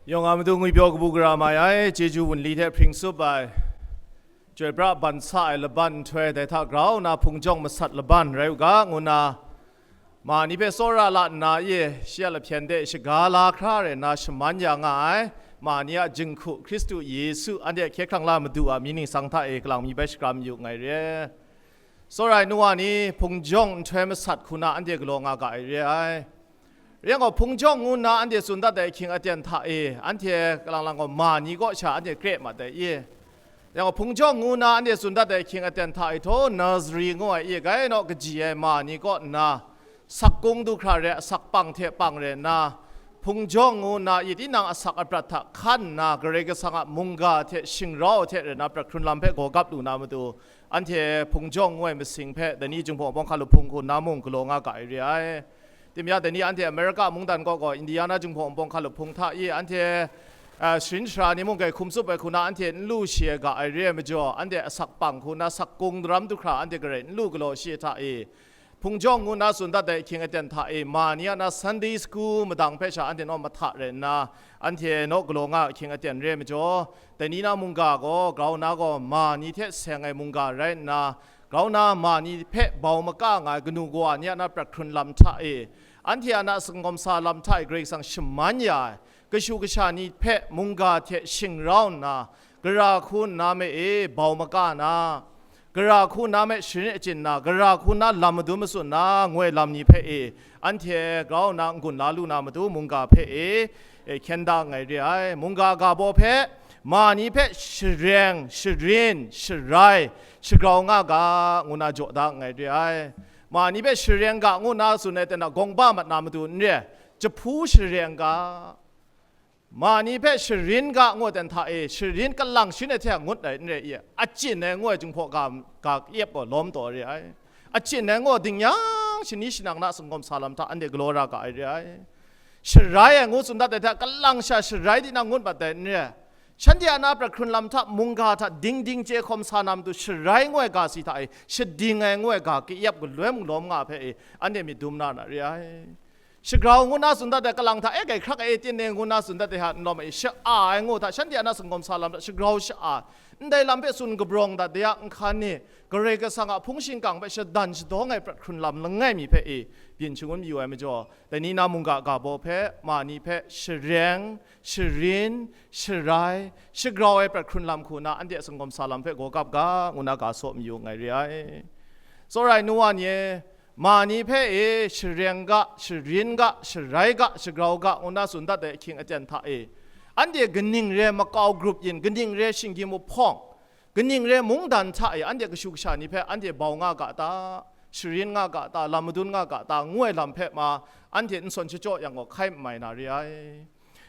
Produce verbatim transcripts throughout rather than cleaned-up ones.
Yawng a matu ngwipyaw kabu gara mai ai, chyeju wunli hte hpring tsup ai, chyoi pra ban sa ai laban nhtoi, dai hta grau nna hpung jawng masat laban rai u ga, ngu nna, ma ni hpe tsawra la nna, ye, shi a lahpyen de shaga la hkra rai nna shaman ya nga ai, ma ni a jinghku Hkristu Yesu, anhte hkye hkrang la Madu a mying ningsang hta e kalang mi bai shakram yu nngai re. Tsawra ai nu wa ni, hpung jawng nhtoi masat hku na anhte galaw nga ga ai re ai. Rai yang gaw, hpung jawng ngu nna anhte tsun dat ai ahkying aten hta e, anhte kalang lang gaw ma ni kaw sha anhte kre mat ai i? Yang gaw, hpung jawng ngu nna anhte tsun dat ai ahkying aten hta e, htaw Nazari ngu ai i, gai naw kaji ai ma ni kaw nna, sak kung du hkra re, asak pang hte pang re nna, hpung jawng ngu nna i, tinang asak aprat hta hkan nna, Karai Kasang a mungga hte shingrau hte re nna, prat hkrun lam hpe gaw gap lu na matu, anhte hpung jawng ngu ai masing hpe, dai ni Jinghpaw Wunpawng hkalup hpung hku na mung galaw nga ga ai re ai. Timya dai ni anhte America mungdan kaw gaw, Indiana Jinghpaw Wunpawng hkalup hpung hta i, anhte, a, sharin shara ni mung gai hkum tsup ai hku na anhte n lu shi ai ga ai re ai majaw, anhte asak pang hku na sak kung daram du hkra anhte garai n lu galaw shi ai hta i, hpung jawng ngu nna tsun dat ai ahkying aten hta e, ma ni a na Sunday school madang hpe sha anhte naw mahta rai nna, anhte naw galaw nga ahkying aten re ai majaw, dai ni na mungga gaw, grau na gaw, ma ni hte seng ai mungga rai nna, grau na ma ni hpe bau maka nga ai kanu kawa ni a na prat hkrun lam hta e, anhte a na singawm sa lam hta e Karai Kasang shaman ya ai, kashu kasha ni hpe mungga hte shingrau nna, gara hku nna me e bau maka na, gara hku nna me sharin achyin na, gara hku nna lam madun matsun na, ngoi lam ni hpe e, anhte grau nna n-gun la lu na matu mungga hpe e, e hkyen da nngai re ai. Mungga ga baw hpe, ma ni hpe shareng, sharin, sharai, shagrau nga ga, ngu na jaw da nngai re ai. Ma ni hpe shareng ga ngu na tsun ai ten a, gawng ba mat na matu n re, jahpu shareng ga, ma ni hpe sharin ga ngu ai ten hta e, sharin kalang sharin ai hte a ngut ai n re i? Achyin ai ngu ai Jinghpaw ga, ga kayep gaw lawm taw re ai. Achyin ai ngu ding yang shani shanang na singawm sa lam hta anhte galaw ra ga ai re ai. Sharai ai ngu tsun dat ai hta, kalang sha sharai di na ngut mat ai n re. Shanhte a na prat hkrun lam hta, mungga hta ding ding chye hkawm sa na matu, sharai ngu ai ga si hta e, shading ai ngu ai ga kayep galoi mung lawm nga hpe e, anhte myit dum na na re ai. Shagrau ngu na tsun dat ai kalang hta, e, gai hkrak e, tinang ngu na tsun dat ai hta n lawm ai, sha-a ai ngu hta, shanhte a na singawm sa lam hta shagrau sha-a, ndai lam hpe tsun kabrawng dat de a, nhkan ni, Karai Kasang a hpung shingkang hpe shadan shadawng ai prat hkrun lam langai mi hpe e, byin shangun mayu ai majaw, dai ni na mungga ga baw hpe, ma ni hpe shareng, sharin, sharai, shagrau ai prat hkrun lam hku na, anhte a singawm sa lam hpe gaw gap ga, ngu na ga saw mayu nngai re ai. Tsawra ai nu wa ni e, ma ni hpe e shareng ga, sharin ga, sharai ga, shagrau ga, ngu na tsun dat ai ahkying aten hta e, anhte kaning re makau grup yin, kaning re shinggyim uhpawng, kaning re mungdan hta e, anhte kashu kasha ni hpe anhte bau nga ga ta, sharin nga ga ta, lam madun nga ga ta, ngu ai lam hpe ma, anhte n sawn shachyaw yang gaw hkai n mai na re ai.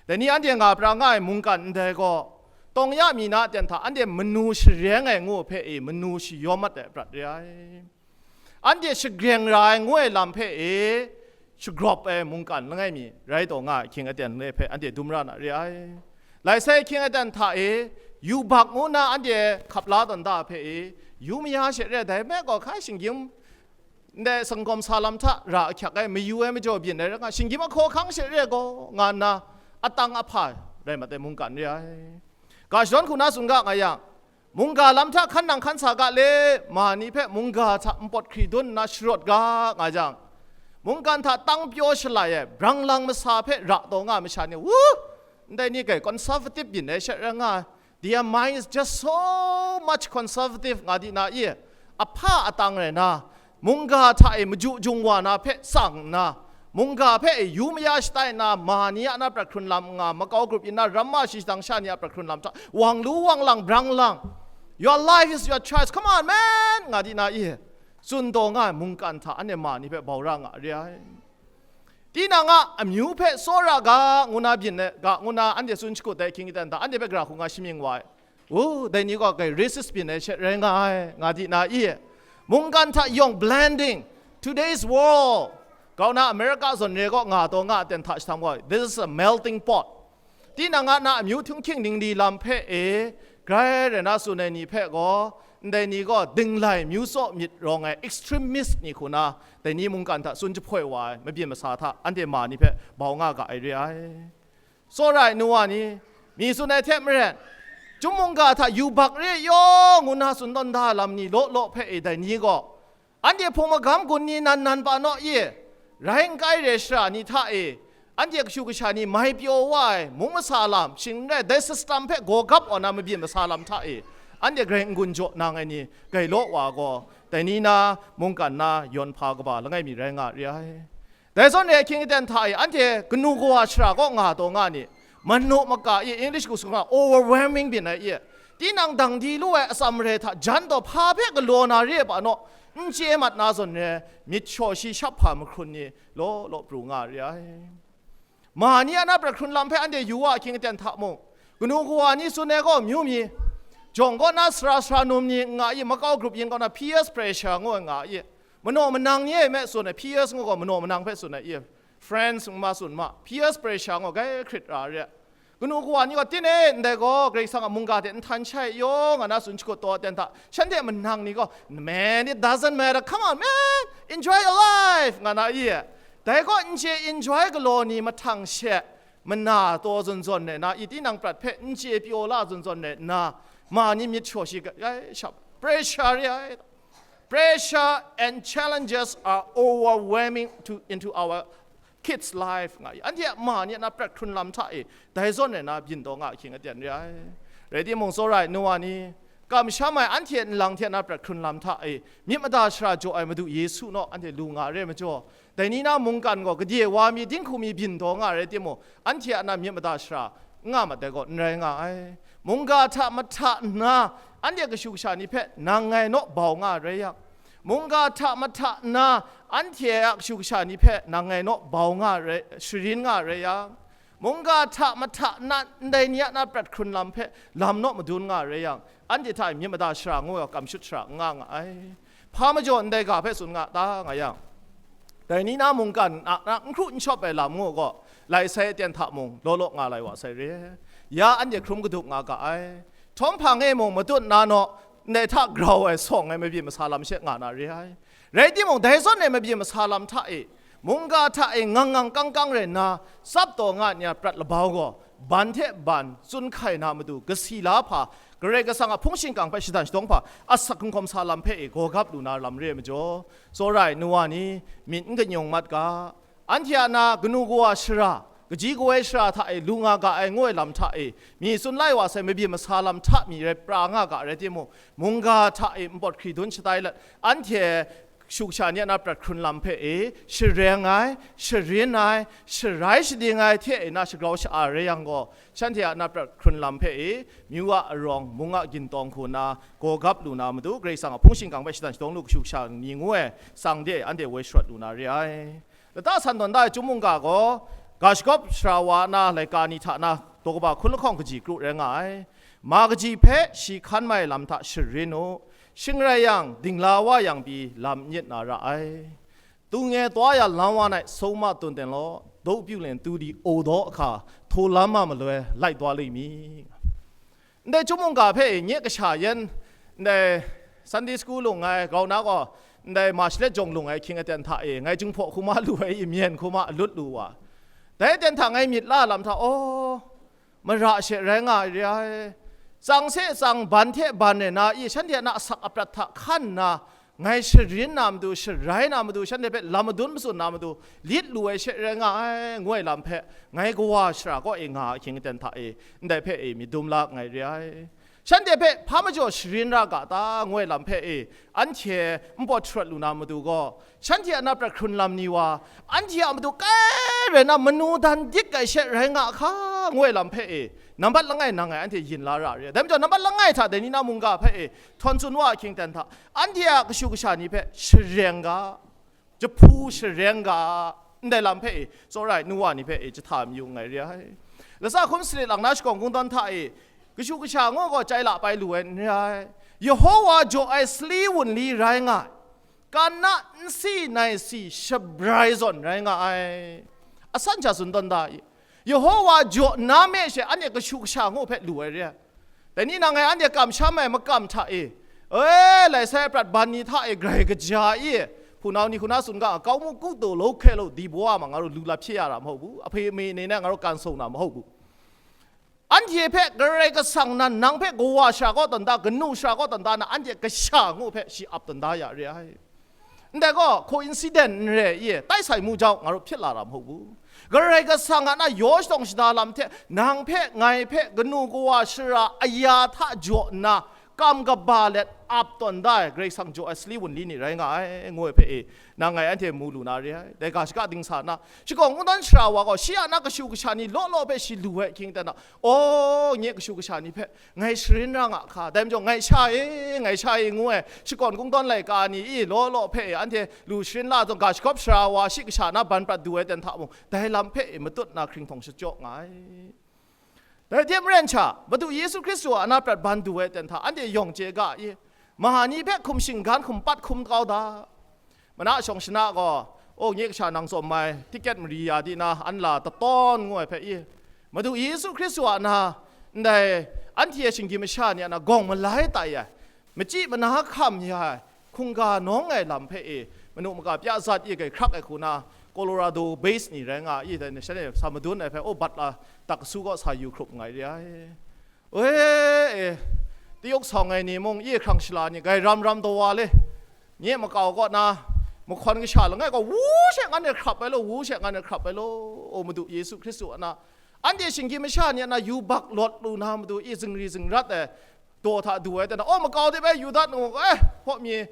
Dai ni anhte nga pra nga ai mungkan ndai gaw, tawng ya mi na aten hta anhte manu shareng ai ngu hpe e manu shayawm mat ai prat re ai. Anhte shagreng ra ai ngu ai lam hpe e shagrawp ai mungkan langai mi rai taw nga ai ahkying aten le hpe anhte dum ra na re ai. Lai sai ahkying aten hta e yubak ngu na anhte hkap la tawn da hpe e, yu maya she re, dai me gaw hkai shinggyim ndai singawm sa lam hta ra ahkyak ai, mayu ai majaw byin ai rai nga, shinggyim ahkaw ahkang she re gaw, nga nna atang ahpa rai mat ai mungkan re ai. Ga shadawn hku na tsun ga nga yang, mungga lam hta hkan nang hkan sa ga le, ma ni hpe mungga hta npawt hkri dun nna sharawt ga nga jang, mungkan hta tang pyaw shalai ai brang lang masa hpe ra taw nga ai masha ni, wu, ndai ni gai conservative byin ai she rai nga, their mind is just so much conservative, nga di na i? Ahpa atang rai na, mungga hta e maju jung wa na hpe tsang nna, mungga hpe e yu maya shatai nna, ma ni a na prat hkrun lam nga, makau grup yin na ramma shi shadang sha ni a prat hkrun lam hta wang lu wang lang brang lang, "Your life is your choice, come on man," nga di na i? Tsun taw nga ai mungkan hta anhte ma ni hpe bau ra nga re ai. Tinang a amyu hpe tsawra ga ngu na byin ai ga ngu na anhte tsun shakut ai hkying aten hta, anhte hpe gara hku nga shamying wa ai. U, dai ni gaw kai racist byin ai she rai nga ai, nga di na i? Mungkan hta yawng blending, today's world, grau na America zawn re gaw nga taw nga aten hta shahtang gaw, this is a melting pot. Tinang a na amyu htunghking ningli lam hpe e, grai rai na tsun ai ni hpe gaw, ndai ni gaw dinglai myu tsaw myit rawng ai extremist ni hku na, dai ni mungkan hta tsun jahpoi wa ai mabyin masa hta anhte ma ni hpe bau nga ga ai re ai. Tsawra ai nu wa ni, mi tsun ai hte maren, chyum mungga hta yubak re yaw ngu na tsun tawn da lam ni law law hpe e dai ni gaw, anhte hpung magam gun ni nan nan pa naw e, rai n kai re shara ni hta e, anhte kashu kasha ni mai pyaw wa ai mung masa lam, shing n rai dai system hpe gaw gap wa na mabyin masa lam hta e, anhte grai n-gun jaw nang ai ni gai law wa gaw, dai ni na mungkan na yawn hpa kaba langai mi rai nga re ai. Dai zawn e ahkying aten hta e anhte kanu kawa shara kaw nga taw nga ni, manu maka e, English ku sung na overwhelming byin ai e, tinang dang di lu ai atsam re hta jan taw hpa hpe galaw na re ai pa naw, n chye mat na zawn re, myit shaw shi shap hpa mahkrun ni law law pru nga re ai. Ma ni a na prat hkrun lam hpe anhte yu wa ahkying aten hta mung, kanu kawa ni tsun ai gaw amyu mi, jawng kaw na sara sara num ni nga i, makau grup yin kaw na peer pressure ngu ai nga i, manaw manang ni e me tsun ai, peers ngu gaw manaw manang hpe tsun ai i, friends n ma tsun ma, peer pressure ngu gai hkrit ra re. Kanu kawa ni gaw, "Tin e, ndai gaw Karai Kasang a mungga hte nhtan shai yaw nga na tsun shakut taw aten hta, shanhte manang ni gaw, 'Man, it doesn't matter, come on man, enjoy your life,' nga na i, dai gaw n chye enjoy galaw ni mahtang she, mana taw zawn zawn re na, i tinang prat hpe n chye pyaw la zawn zawn re na, ma ni myit shaw shi ga, ai, shap, pressure re ai. Pressure and challenges are overwhelming to, into our kids' life nga i, anhte a ma ni a na prat hkrun lam hta e, dai zawn re na byin taw nga ahkying aten re ai. Rai timung, tsawra ai nu wa ni, kamsham ai anhte nlang hte na prat hkrun lam hta e, myit mada shara jaw ai Madu Yesu naw anhte lu nga re ai majaw, dai ni na mungkan gaw gade wa mi, dinghku mi byin taw nga rai timung, anhte a na myit mada shara n nga mat dai gaw n rai nga ai. Mungga hta mahta nna, anhte kashu kasha ni hpe nang ngai naw bau nga rai yang, mungga hta mahta nna, anhte a kashu kasha ni hpe nang ngai naw bau nga rai, sharin nga rai yang, mungga hta mahta nna ndai ni a na prat hkrun lam hpe lam naw madun nga rai yang, anhte hta e myit mada shara ngu ai kam shut shara n nga nga ai. Hpa majaw ndai ga hpe tsun nga ta nga yang, dai ni na mungkan a na n hkru n shawp ai lam ngu gaw, lai sai aten hta mung law law nga lai wa sai re. Ya anhte hkrum kadup nga ga ai. Htawm hpang e mung matut na naw, ndai hta grau ai sawng ai mabyin masa lam she nga na re ai. Rai timung, dai zawn e mabyin masa lam hta e, mungga hta e ngang ngang kang kang rai nna, tsap taw nga ai ni a prat labau gaw, ban hte ban tsun hkai na matu, kasi la hpa, Karai Kasang a hpung shingkang hpe shadawn shadawng hpa, asak hkinghkawm sa lam hpe e gaw gap lu na lam re ai majaw, tsawra ai nu wa ni, myit n kanyung mat ga. Anhte a na kanu kawa shara, kaji kawai shara hta e lu nga ga ai ngu ai lam hta e, mi tsun lai wa sai mabyin masa lam hta mi rai pra nga ga rai timung, mungga hta e npawt hkri dun shatai let, anhte shu kasha ni a na prat hkrun lam hpe e shareng ai, sharin ai, sharai shading ai hte e na shagrau sha-a rai yang gaw, shanhte a na prat hkrun lam hpe e myu a arawng, mung a gintawng hku nna gaw gap lu na matu, Karai Kasang a hpung shingkang hpe shadawn shadawng lu kashu kasha ni ngu ai sang de anhte woi sharawt lu na re ai. Lata san tawn da ai Chyum mungga gaw, ga shagawp sara wa na laika ni hta na daw kaba hkun lahkawng kaji kru rai nga ai. Ma kaji hpe shi hkan mai lam hta sharin u, shing rai yang, dingla wa yang pyi lam n yit na ra ai. Tu nge twa ya lam wa nai soma tun ten law, dau pyu len tu di o daw hka, htaw lam ma maloi, lai taw lu mi. Ndai Chyum mungga hpe e nye kasha yan, ndai Sunday school lung ai, grau na gaw, ndai March let jawng lung ai hkying aten hta e, ngai Jinghpaw hku ma lu ai, i myen hku ma lut lu wa. Dai aten hta ngai myit la lam hta, aw, mara she rai nga ai re ai. Tsang se tsang, ban hte ban e na i, shanhte a na asak aprat hta hkan nna, ngai sharin na matu, sharai na matu, shanhte hpe lam madun matsun na matu, lit lu ai she rai nga ai, ngu ai lam hpe, ngai kawa shara kaw e nga ahkying aten hta e, ndai hpe e myit dum la nngai re ai. Shanhte hpe hpa majaw sharin ra ga ta, ngu ai lam hpe e, anhte npawt sharawt lu na matu gaw, shanhte a na prat hkrun lam ni wa, anhte a matu kai rai na manu dan dik ai she rai nga hka, ngu ai lam hpe e, nambat langai nang ngai anhte yin la ra re ai. Dai majaw, nambat langai hta dai ni na mungga hpe e, htawn tsun wa ahkying aten hta, anhte a kashu kasha ni hpe shareng ga, jahpu shareng ga, ndai lam hpe e, tsawra ai nu wa ni hpe e, jahta mayu nngai re ai. Lasa hkum salit lang na shakawng kungdawn hta e, kashu kasha ngu gaw chyai la pai lu ai n re ai. Yehowa jaw ai sali wunli rai nga ai. Kan na nsi nai si shabrai zawn rai nga ai. Asan sha tsun tawn da i. Yehowa jaw nna me she anhte kashu kasha ngu hpe lu ai re ai. Dai ni nang ngai anhte kamsham ai makam hta e, e, lai sai prat ban ni hta e grai kaja i, hpunau ni hku na tsun ga, kau mu ku taw lo hkre lo di baw a ma, nga ru lu lap hpye ya ra mahow bu, ahpe me ni na nga ru kan song na mahow bu. Anhte hpe Karai Kasang nan nang hpe kawa shara kaw tawn da, kanu shara kaw tawn da na, anhte kasha ngu hpe shi ap tawn da ya re ai. Ndai gaw coincident n re i, tai sai mu jau, nga rup hpyit la ra mu bu. Karai Kasang a na yaw shadawng shada lam hte, nang hpe, ngai hpe, kanu kawa shara aya hta jaw nna, kam kaba let ap tawn da ai, Karai Kasang jaw ai sali wunli ni rai nga ai, ngu ai hpe e, nang ngai anhte mu lu na re ai. Dai ga shaka dingsa na, shakawn kungdawn shara wa gaw, shi a na kashu kasha ni law law hpe shi lu ai hkying dan na, aw, nye kashu kasha ni hpe, ngai sharin ra nga hka, dai majaw ngai sha e, ngai sha e ngu ai, shakawn kungdawn laika ni i law law hpe e anhte lu sharin la zong, ga shagawp shara wa shi kasha na ban prat du ai ten hta mung, dai lam hpe e matut na hkringhtawng shachyaw nga ai. Dai hte maren sha, Madu Yesu Hkristu a na prat ban du ai ten hta anhte yawng chye ga i, mahani hpe hkum shinggan hkum pat hkum kau da. Mana shawng shana gaw, o, nye kasha nang tsawm ai, tiket mari ya di na, an la tatawn ngu ai hpe i, Madu Yesu Hkristu a na, ndai, anhte shinggyim masha ni a na gawng malai tai ai, machyi mana hkam ya ai, hkungga nawng ai lam hpe e, manu maka pya zat i, grai hkrak ai hku na, Colorado base ni rai nga i, dai ni shanhte sa madun ai hpe, o, bat la, tak kasu kaw sa yu hkrup nngai re ai. We e, tayuk sawng ai ni mung, i hkrang shala ni, grai ram ram taw wa le, nye makau kaw na, mahkawn kasha langai gaw, wu she ngan e hkrap ai law, wu she ngan e hkrap ai law, o Madu Yesu Hkristu a na, anhte shinggyim masha ni a na yubak lawt lu na matu i zingri zingrat ai, daw hta du ai ten hta, o, makau de bai yu dat ngu, eh, hpaw mi,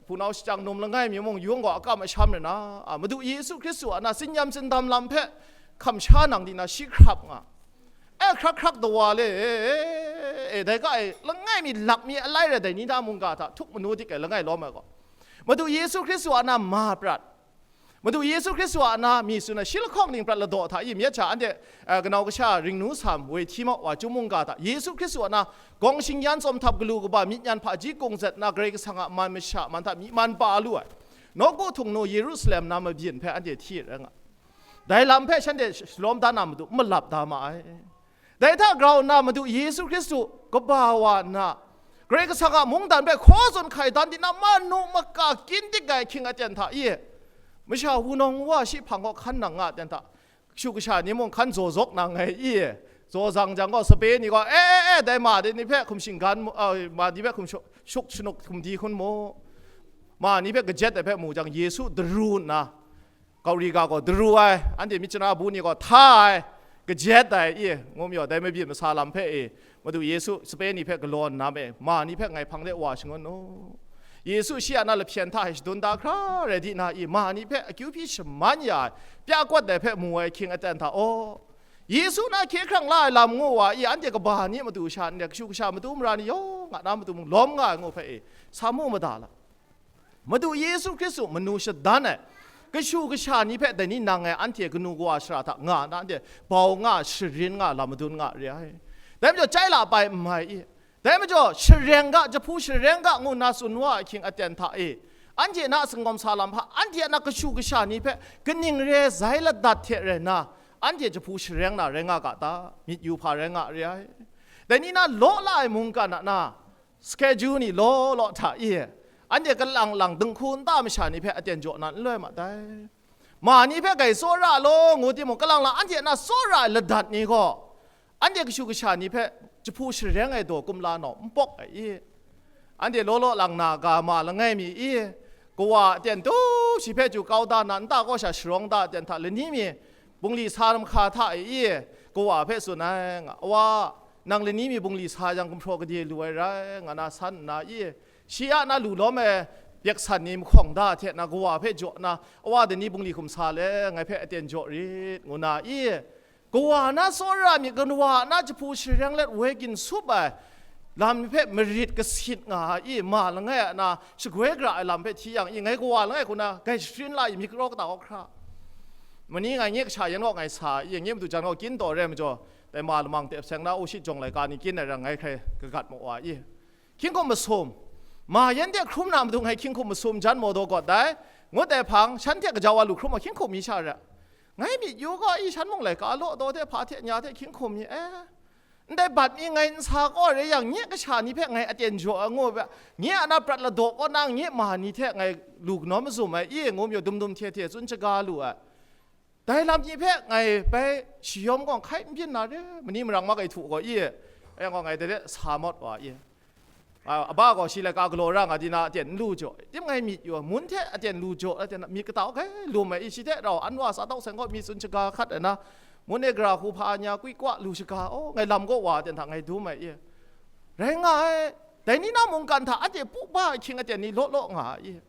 hpunau shachyang num langai mi mung, yung gaw akam asham rai na, a, Madu Yesu Hkristu a na tsin-yam tsindam lam hpe hkam sha nang di na shi hkrap nga. E, hkrak hkrak dawa le, e, e, e, dai ga e, langai mi lak mi alai rai dai ni da mungga hta htuk manu dik ai langai lawm ai gaw, Madu Yesu Hkristu a na ma prat, Madu Yesu Hkristu a na mi tsun ai shi lahkawng ning prat ladaw hta i myit sha anhte, eh, kanau kasha ringnu sam woi hti mau wa, Chyum mungga hta Yesu Hkristu a na gawng shingyan tsawm htap galu kaba myit nyan hpaji kungzet na Karai Kasang a man masha man hta myi man pa lu ai, nawku htung nu Yerusalem na mabyin hpe anhte hti rai nga. Dai lam hpe shanhte shalawm da na matu malap da ma ai. Dai hta grau nna Madu Yesu Hkristu kaba wa nna, Karai Kasang a mungdan hpe hkaw zawn hkai dan di na, manu maka kyin dik ai hkying aten hta i, masha wunawng wa shi hpang kaw hkan nang nga aten hta, kashu kasha ni mung hkan zaw zawk nang ai i, zaw zang jang gaw, sape ni gaw, e, e, e, dai ma de ni hpe hkum shinggan mu, a, ma ni hpe hkum shuk, shuk shanuk hkum di hkun mu, ma ni hpe kajet ai hpe mu jang, Yesu daru nna, Kauri ga gaw daru ai, anhte myit chara bu ni gaw hta ai, kajet ai i, ngu mayaw, dai mabyin masa lam hpe i, Madu Yesu sape ni hpe galaw nna me, ma ni hpe ngai hpang de wa shangun u. Yesu shi a na lahpyen hta e shadun da hkra rai di na i, ma ni hpe akyu hpyi shaman ya ai, pya kawt ai hpe mu ai hkying aten hta, aw, Yesu na hkye hkrang la ai lam ngu wa i, anhte kaba ni matu sha ndai, kashu kasha matu mara ni yawng a na matu mung lawm nga ai ngu hpe i, sa mu mada la. Madu Yesu Hkristu manu shadan ai kashu kasha ni hpe dai ni nang e anhte kanu kawa shara hta nga na, anhte bau nga, sharin nga, lam madun nga re ai. Dai majaw, chyai la bai n mai i. Dai majaw, shareng ga, jahpu shareng ga ngu nna tsun wa ai hkying aten hta e, anhte na a singawm sa lam hpa, anhte a na kashu kasha ni hpe kaning re zai ladat hte rai nna, anhte jahpu shareng na rai nga ga ta, myit yu hpa rai nga re ai. Dai ni na law la ai mungkan a na, schedule ni law law hta i, anhte kalang lang dinghku nta masha ni hpe aten jaw na n loi ma dai. Ma ni hpe grai tsawra law ngu timung, kalang lang anhte na tsawra ai ladat ni gaw, anhte kashu kasha ni hpe jahpu shareng ai daw kumla naw n pawk ai i. Anhte law law lang na ga ma langai mi i, kawa aten tu shi hpe chyu kau da na, nta kaw sha sharawng da aten hta lani mi, bungli sa mahka hta e i, kawa hpe tsun ai nga, "Awa, nang lani mi bungli sa yang gumhpraw gade lu ai rai," nga na san nna i, shi a na lu lawm ai byaksan ni mahkawng da hte na kawa hpe jaw na, "Awa, dai ni bungli hkum sa le, ngai hpe aten jaw rit," ngu na i, kawa na tsawra myit, kawa na jahpu shareng let woi ginsup ai lam hpe marit kasit nga ai i, ma langai a na shagoi gara ai lam hpe hti yang i, ngai kawa langai hku na grai sharin la i, myit karaw kata kaw hkra. Mani ngai nye kasha yan gaw ngai sa i, nye madu jan gaw kyin taw re ai majaw, dai ma lamang tep seng na, o shit jawng laika ni kyin ai rang ngai hkrai kagat maw wa i. Hkying hkum masum, ma yan de hkrum na matu ngai hkying hkum masum jan maw daw gawt dai, ngut ai hpang, shan hte kajau wa lu hkrum ai hkying hkum mi sha re. Ngai myit yu gaw i, shan mung laika law daw de, hpa hte nya hte hkying hkum mi, eh, ndai bat mi ngai n sa kaw re yang, nye kasha ni hpe ngai aten jaw ai ngu ai hpe, nye a na prat ladaw kaw nang, nye ma ni hte ngai lu kanawn mazum ai i, ngu mayaw dum dum hte hte tsun shaga lu ai. Dai lam ni hpe ngai bai shayawm gaw hkai n byin na re, mani marang mak ai htu gaw i, e gaw ngai dai de sa mawt wa i. A, aba gaw shi laika galaw ra nga di na aten n lu jaw, tim ngai myit yu, mun hte aten lu jaw, aten myit kata hkai lum ai i, shi hte rau an wa sa tau seng gaw mi tsun shaga hkat ai na, mun e gara hku hpa nya kui kwa lu shaga, o, ngai lam gaw wa aten hta ngai dum ai i. Rai nga ai, dai ni na mungkan hta anhte pu ba ahkying aten ni law law nga ai i.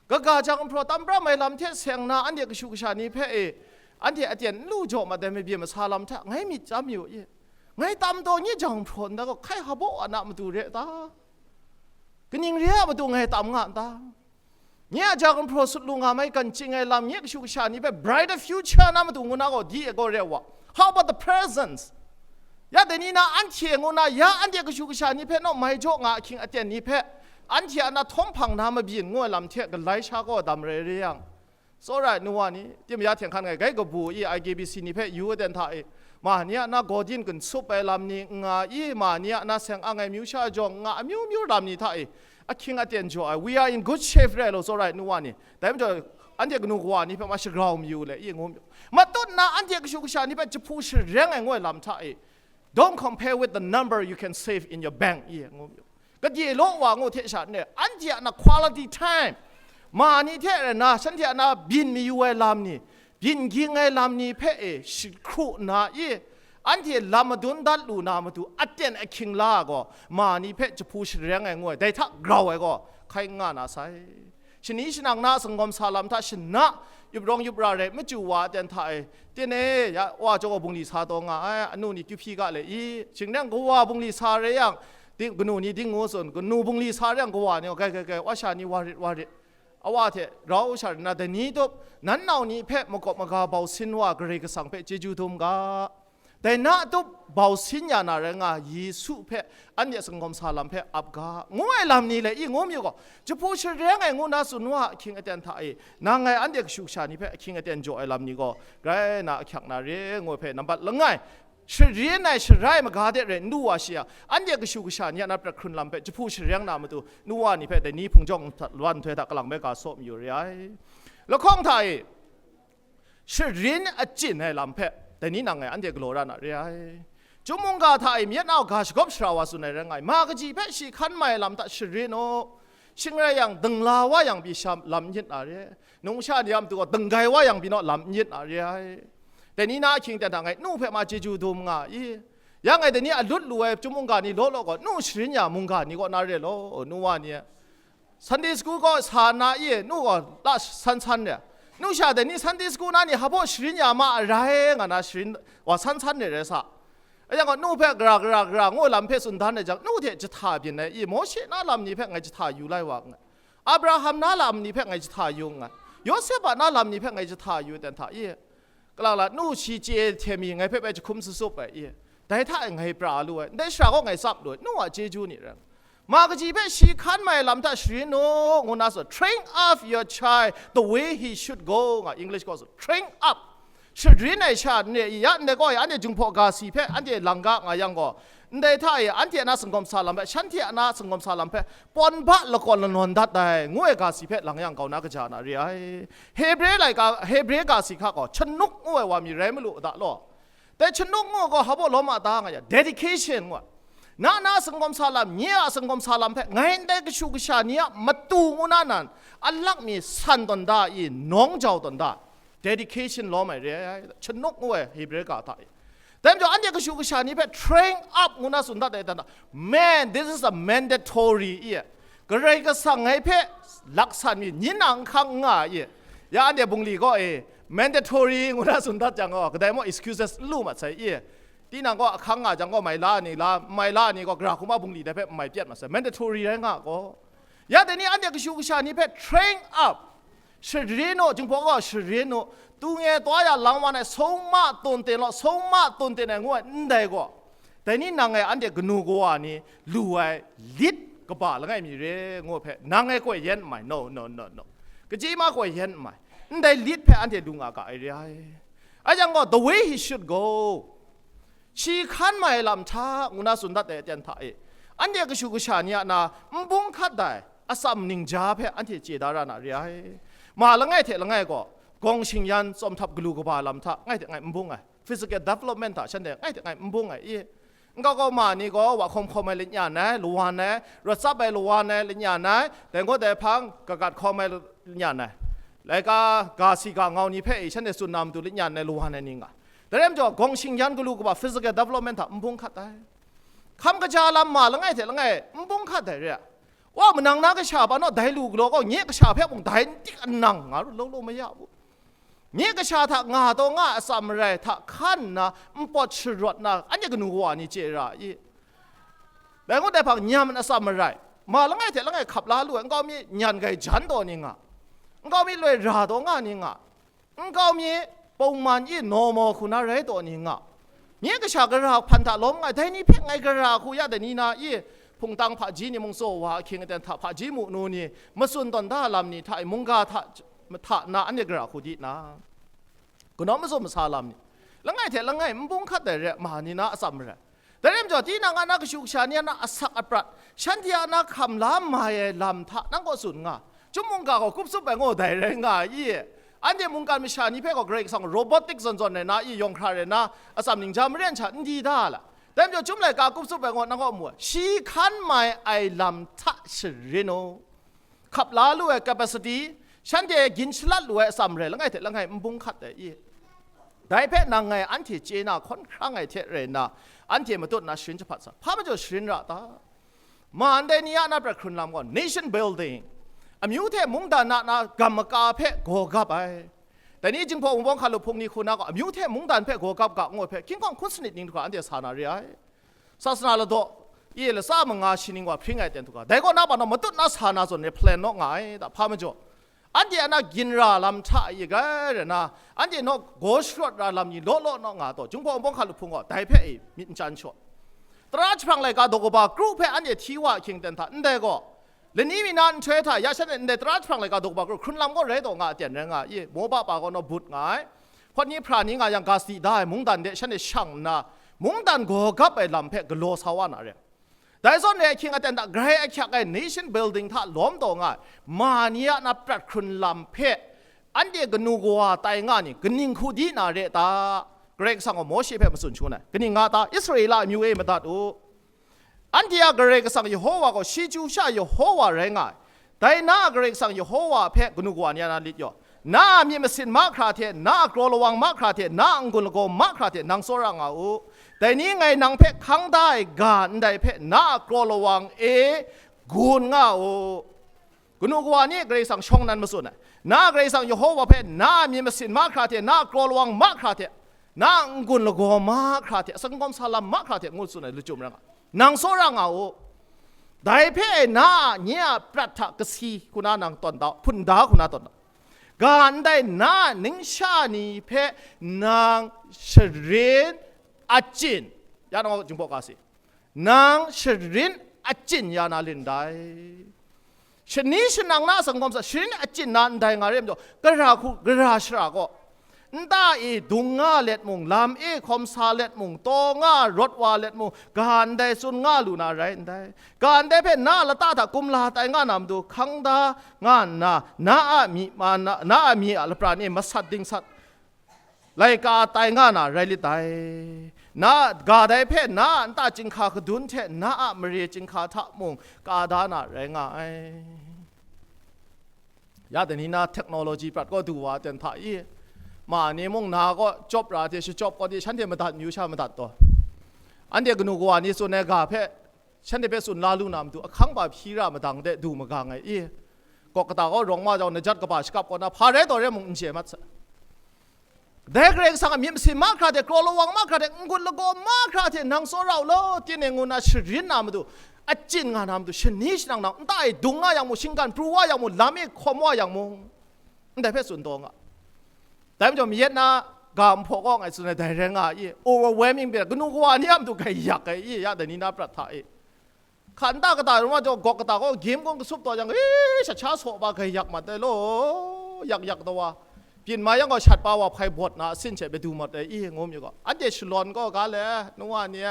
Kaga jang nhpraw tam pra mai lam hte seng na anhte kashu kasha ni hpe e, anhte aten n lu jaw mat ai mabyin masa lam hta ngai myit chyam yu i. Ngai tam taw nye jang nhpraw nta gaw hkai hpaw a na matu re ta? Kaning re a matu ngai tam nga n ta? Nye a jang nhpraw sut lu nga mai kan ching ai lam, nye kashu kasha ni hpe brighter future na matu ngu na gaw di e gaw re wa. How about the presence? Ya dai ni na anhte ngu na, ya anhte kashu kasha ni hpe naw mai jaw nga ahkying aten ni hpe, anhte a na htawm hpang na mabyin ngu ai lam hte galai sha gaw dam rai re yang, tsawra ai nu wa ni, tim ya hten hkan ngai gai kabu i I K B C ni hpe yu aten hta e, ma ni a na gaw din gun sup ai lam ni n nga i, ma ni a na seng ang ai myu sha jawng n nga amyu myu lam ni hta e, ahkying aten jaw ai, we are in good shape re lo, tsawra ai nu wa ni. Dai majaw, anhte kanu kawa ni hpe ma shagrau mayu le i ngu mayu. Matut na anhte kashu kasha ni hpe jahpu shareng ai ngu ai lam hta e, don't compare with the number you can save in your bank i ngu mayu. Gade law wa ngu hte sha n re, anhte a na quality time, ma ni hte rai na, shanhte a na byin mayu ai lam ni, byin ging ai lam ni hpe e shi hkru nna i, anhte lam madun dat lu na matu aten ahkying la gaw, ma ni hpe jahpu shareng ai ngu ai, dai hta grau ai gaw, hkai n nga na sai. Shani shanang na a sangawm sa lam hta shana, yup rawng yup ra rai machyu wa aten hta e, tin e, ya, wa jaw gaw bungli sa taw nga ai, anu ni kyu hpyi ga le i, shing rai yang kawa bungli sa rai yang, ting, kanu ni ding ngu tsun, kanu bungli sa rai yang kawa ni, gai, gai, gai, wa sha ni wa rit, wa rit, awa hte rau sha rai na, dai ni tup, nan nau ni hpe makawp maga bau sin wa Karai Kasang hpe chyeju dum ga. Dai na tup bau sin ya na rai nga, Yesu hpe anhte sangawm sa lam hpe ap ga, ngu ai lam ni le i ngu mayu gaw, jahpu shareng ai ngu na tsun wa ahkying aten hta e, nang ngai anhte kashu kasha ni hpe ahkying aten jaw ai lam ni gaw, grai na ahkyak na re, ngu ai hpe nambat langai, sharin ai sharai maga de rai n lu wa shi yang, anhte kashu kasha ni a na prat hkrun lam hpe jahpu shareng na matu, nu wa ni hpe dai ni hpung jawng hta, wan nhtoi hta kalang bai ga saw mayu re ai. Lahkawng hta e, sharin achyin ai lam hpe, dai ni nang ngai anhte galaw ra na re ai. Chyum mungga hta e myit nau ga shagawp shara wa tsun ai rai nga ai, ma kaji hpe shi hkan mai lam hta sharin u, shing rai yang, dingla wa yang pyi sha lam n yit na re, nungsha ni a matu gaw dinggai wa yang pyi naw lam n yit na re ai. Dai ni na ahkying ten hta ngai nu hpe ma chyeju dum nga i, ya ngai dai ni a lut lu ai chyum mungga ni law law gaw, nu sharin ya mungga ni kaw na re law, nu wa ni, Sunday school gaw sa na i, nu gaw la san san re. Nu sha dai ni Sunday school na ni hpaw sharin ya ma a rai nga na sharin wa san san re rai sa. A yang gaw nu hpe gara, gara, gara ngu lam hpe tsun dan ai jang, nu hte jahta byin ai i, Mawshe na lam ni hpe ngai jahta yu lai wa nngai. Abraham na lam ni hpe ngai jahta yu nngai. Yawsep a na lam ni hpe ngai jahta yu ten hta i. Kalang la, nu shi chye hte mi ngai hpe bai jahkum sasup ai i, dai hta e ngai pra lu ai, ndai shara gaw ngai tsap lu ai, nu a chyeju ni rai. Ma kaji hpe shi hkan mai lam hta sharin u, ngu na tsun, train up your child the way he should go, nga English gaw tsun, train up. Sharin ai sha n re i, ya ndai gaw e, anhte Jinghpaw ga si hpe anhte lang ga nga yang gaw, ndai hta e, anhte a na sangawm sa lam hpe, shanhte a na sangawm sa lam hpe, pawn ba lakawn lanawn dat ai, ngu ai ga si hpe lang yang kau na kaja na re ai. Hebre laika, Hebre ga si hka gaw, chanuk ngu ai wa mi rai malu da law. Dai chanuk ngu gaw hpaw lawm a ta nga ya, dedication ngu ai. Na na sangawm sa lam, nye a sangawm sa lam hpe, ngai ndai kashu kasha ni a matu ngu na nan, alak mi san tawn da i, nawng jau tawn da, dedication lawm ai re ai, chanuk ngu ai Hebre ga hta e. Dai majaw, anhte kashu kasha ni hpe train up ngu na tsun dat ai dan hta, man, this is a mandatory i, Karai Kasang ngai hpe laksan mi, nyin a n hkang n nga ai i, ya anhte bungli gaw e, mandatory ngu na tsun dat jang gaw, kadai maw excuses n lu mat sai i, tinang gaw ahkang nga jang gaw mai la ni la, mai la ni gaw gara hkrum a bungli dai hpe mai pyat mat sai, mandatory rai nga gaw. Ya dai ni anhte kashu kasha ni hpe train up, sharin u, Jinghpaw gaw sharin u, tu nge twa ya lang wan ai, sawma tun ten law, sawma tun ten ai ngu ai ndai gaw, dai ni nang e anhte kanu kawa ni lu ai lit kaba langai mi re ngu hpe, nang e koi yen n mai, no, no, no, no. Kaji ma koi yen n mai, ndai lit hpe anhte lu nga ga ai re ai. A yang gaw, the way he should go, shi hkan mai lam hta ngu na tsun dat ai aten hta e, anhte kashu kasha ni a na n bung hkat ai atsam ningja hpe anhte chye da ra na re ai. Ma langai hte langai gaw, gawng shingyan tsawm htap galu kaba lam hta, ngai hte ngai n bung ai, physical development hta shanhte ngai hte ngai n bung ai, i, nkau kau ma ni gaw wa hkawm hkawm ai lanyan ai, lawan ai, rawt tsap ai lawan ai lanyan ai, dai gaw dai hpang kagat hkawm ai lanyan ai, laika ga si ga ngau ni hpe i shanhte tsun na matu lanyan ai lawan ai ni nga. Dai rai majaw, gawng shingyan galu kaba physical development hta n bung hkat ai. Hkam kaja lam ma langai hte langai n bung hkat ai re. Wa manang na kasha pa naw dai lu galaw gaw, nye kasha hpe mung dai n tik anang nga ru law law maya u. Nye kasha hta nga taw nga atsam marai hta hkan nna npawt sharawt na anhte kanu kawa ni chye ra i. Dai ngut dai hpang nyan atsam marai ma langai hte langai hkap la lu ai nkau mi nyan gai jan taw ni nga, nkau mi loi ra taw nga ni nga, nkau mi pawman i normal hku na rai taw ni nga, nye kasha gara hpan hta lawm nga ai, dai ni hpe ngai gara hku ya dai ni na i, hpungtang hpaji ni mung tsaw wa ahkying aten hta hpaji mu nu ni, matsun tawn da lam ni hta i, mungga hta, hta na anhte gara hku di na, kanaw mazum masa lam ni, langai hte langai n bung hkat ai re ma ni na atsam marai. Dai rai majaw, tinang a na kashu kasha ni a na asak aprat, shanhte a na hkam la mai ai lam hta nang kaw tsun nga. Chyum mungga gaw kup tsup ai ngaw dai rai nga ai i? Anhte mungkan masha ni hpe gaw Karai Kasang robotic zawn zawn rai na i, yawng hkra rai na, atsam ningja maren sha n di da la? Dai majaw, Chyum laika kup tsup ai ngaw nang kaw mu ai, shi hkan mai ai lam hta sharin u. Hkap la lu ai capacity, shanhte gin shalat lu ai atsam rai langai hte langai n bung hkat ai i? Dai hpe nang ngai anhte chye na hkawn hkrang ai hte rai nna, anhte matut na sharin jahpat sa, hpa majaw sharin ra ta? Ma ndai ni a na prat hkrun lam gaw nation building, amyu hte mungdan a na gam maka hpe gaw gap ai. Dai ni Jinghpaw Wunpawng Hkalup Hpung ni hku na gaw, amyu hte mungdan hpe gaw gap ga ngu ai hpe, hkying hkawng hkun sanit ning du hkra anhte sa na re ai. Sasana ladaw e latsa manga shi ning wa hpring ai ten htu ga, dai kaw na pa naw matut na sa na zawn re plan naw nga ai, da hpa majaw, anhte a na ginra lam hta i gai rai na, anhte naw gaw sharawt ra lam ni law law naw nga taw, Jinghpaw Wunpawng Hkalup Hpung gaw dai hpe i myit n chyan shaw. Tara jahprang laika daw kaba kru hpe anhte hti wa ahkying ten hta, ndai gaw, lani mi na nhtoi hta ya shanhte ndai tara jahprang laika daw kaba kru hkrun lam gaw rai taw nga aten rai nga i, Moba pa gaw naw but nga ai. Hpawt ni hpra ni nga yang, ga sadi da ai mungdan de shanhte shang nna, mungdan gaw gap ai lam hpe galaw sa wa na re. Dai zawn re ahkying aten hta grai ahkyak ai nation building hta lawm taw nga ai ma ni a na prat hkrun lam hpe, anhte kanu kawa tai nga ni kaning hku di na re ta? Karai Kasang gaw Mawshe hpe matsun shangun ai. Kaning nga ta? Israela amyu e madat u. Anhte a Karai Kasang Yehowa gaw shi chyu sha Yehowa rai nga ai. Dai na a Karai Kasang Yehowa hpe kanu kawa ni a na lit yaw. Na a myit masin mahkra hte, na a kraw lawang mahkra hte, na a n-gun lagaw mahkra hte nang tsawra nga u. Dai ni ngai nang hpe hkang da ai ga ndai hpe na a kraw lawang e gun nga u. Kanu kawa ni Karai Kasang shawng nan matsun ai. Na a Karai Kasang Yehowa hpe na a myit masin mahkra hte, na a kraw lawang mahkra hte, na a n-gun lagaw mahkra hte, asak n-gawm sa lam mahkra hte ngu tsun ai lachyum rai nga, nang tsawra nga u. Dai hpe na a nye a prat hta kasi hku na nang tawn da, hpun da hku na tawn da. Ga ndai na a ningsha ni hpe nang sharin achyin, ya nang gaw Jinghpaw ga si. Nang sharin achyin ya na lin dai. Shani shanang na a sanggawm sa, sharin achyin na ndai nga re majaw, gara hku, gara shara gaw, nta e dung nga let mung, lam e hkawm sa let mung, taw nga rawt wa let mung, ga ndai tsun nga lu na rai ndai. Ga ndai hpe na a lata hta kumla tai nga na matu hkang da nga nna, na a myi ma na, na a myi a lapran e masat dingsat laika tai nga na rai lit dai. Na a ga dai hpe na a nta chyinghka kadun hte na a mare chyinghka hta mung ka da na rai nga ai. Ya dai ni na technology prat kaw du wa ten hta i, ma ni mung na kaw chyawp ra hte shachyawp kaw di shanhte madat myu sha madat taw, anhte kanu kawa ni tsun ai ga hpe shanhte hpe tsun la lu na matu, ahkang ba hpyi ra madang de du magang ai i, gawk kata kaw rawng ma jau, najat kaba shakap kaw na hpa rai taw rai mung n chye mat sa. Dai Karai Kasang a myit masin mahkra hte, kraw lawang mahkra hte, n-gun lagaw mahkra hte nang tsawra u law, tinang ngu na sharin na matu, achyin nga na matu, shani shanang nang nta e dung nga yang mung, shinggan pru wa yang mung, lam e hkawm wa yang mung, ndai hpe tsun taw nga. Dai majaw mayat na ga nhpaw kaw ngai tsun ai dai rai nga i, overwhelming pyi, kanu kawa ni a matu gaiyak ai i, ya dai ni na prat hta e. Hkan ta kata rawng wa jaw gawk kata gaw gim gaw kasup taw yang, e, shat sha saw ba gaiyak mat ai law, yak yak taw wa. Byin mai yang gaw shat pa wa hpai bawt na asin hte badu mat ai i, ngu mi gaw. Anhte shalawn gaw ga le, nu wa ni,